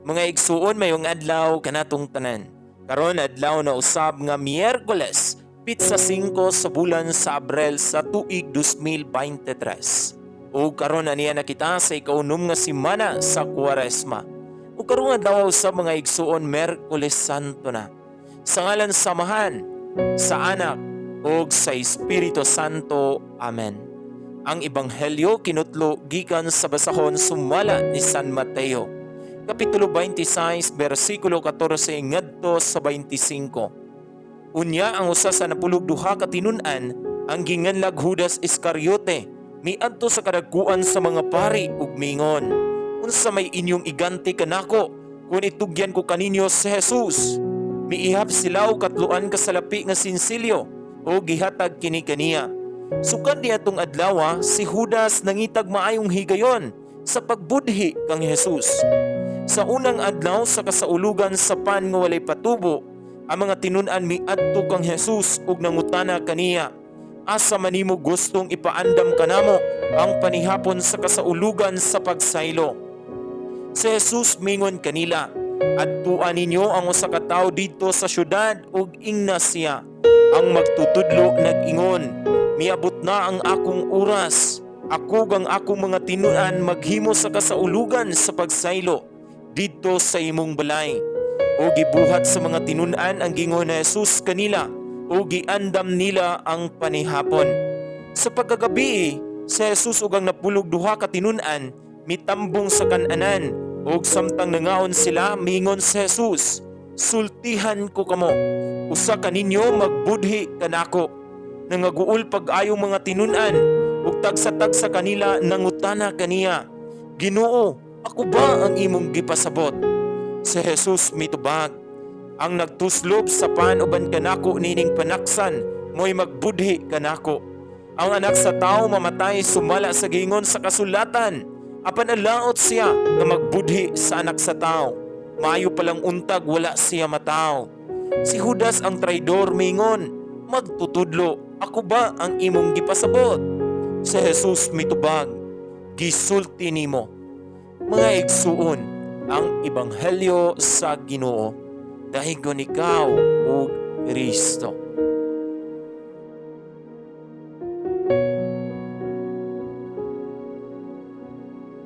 Mga igsuon, maayong adlaw kanatong tanan. Karon adlaw na usab nga Miyerkules, petsa 5 sa bulan sa Abril sa tuig 2023. Ug karon aniya na kita sa ikaunom nga semana sa Kuwaresma. Ug karong adlaw usab, mga igsuon, Miyerkules Santo na. Sa ngalan sa Amahan, sa Anak, ug sa Espiritu Santo. Amen. Ang Ebanghelyo kinutlo gikan sa basahon sumala ni San Mateo. Kapitulo 26, versikulo 14 ngadto sa 25. Unya ang usa sa 12 ka tinun-an, ang ginganlag Judas Iscariote, miadto sa kadagkuan sa mga pari ug mingon, "Unsa may inyong iganti kanako kung itugyan ko kaninyo si Jesus?" Miihap sila og katloan ka salapi nga sinsilyo ug gihatag kini kaniya. Sukad niadtong adlaw, si Judas nangitag maayong higayon sa pagbudhi kang Jesus. Sa unang adlaw sa kasaulugan sa pan nga walay patubo, ang mga tinun-an miadto kang Jesus ug nangutana kaniya, "Asa man nimo gustong ipaandam kanamo ang panihapon sa kasaulugan sa pagsaylo?" Si Jesus mingon kanila, "Adtua ninyo ang usa ka tawo didto sa syudad ug ingna siya, 'Ang magtutudlo nag-ingon, miabot na ang akong oras. Ako ug ang akong mga tinun-an maghimo sa kasaulugan sa pagsaylo didto sa imong balay.'" O gibuhat sa mga tinun-an ang gingon ni Jesus kanila ug giandam nila ang panihapon. Sa pagkagabi, si Jesus ug ang 12 ka tinun-an mitambong sa kan-anan, ug samtang nangaon sila, mingon si Jesus, "Sultihan ko kamo, usa kaninyo magbudhi kanako." Nangaguol pag-ayo mga tinun-an ug tagsa-tagsa kanila nangutana kaniya, "Ginoo, ako ba ang imong gipasabot?" Si Jesus mitubag, "Ang nagtuslob sa pan uban kanako nining panaksan mo'y magbudhi kanako. Ang Anak sa Tao mamatay sumala sa gingon sa kasulatan. Apan alaot siya nga magbudhi sa Anak sa Tao. Maayo palang untag wala siya mataw." Si Judas ang traidor mingon, "Magtutudlo, ako ba ang imong gipasabot?" Si Jesus mitubag, "Gisulti nimo." Mga igsuon, ang ebanghelyo sa Ginoo. Dahigon ikaw, o Kristo.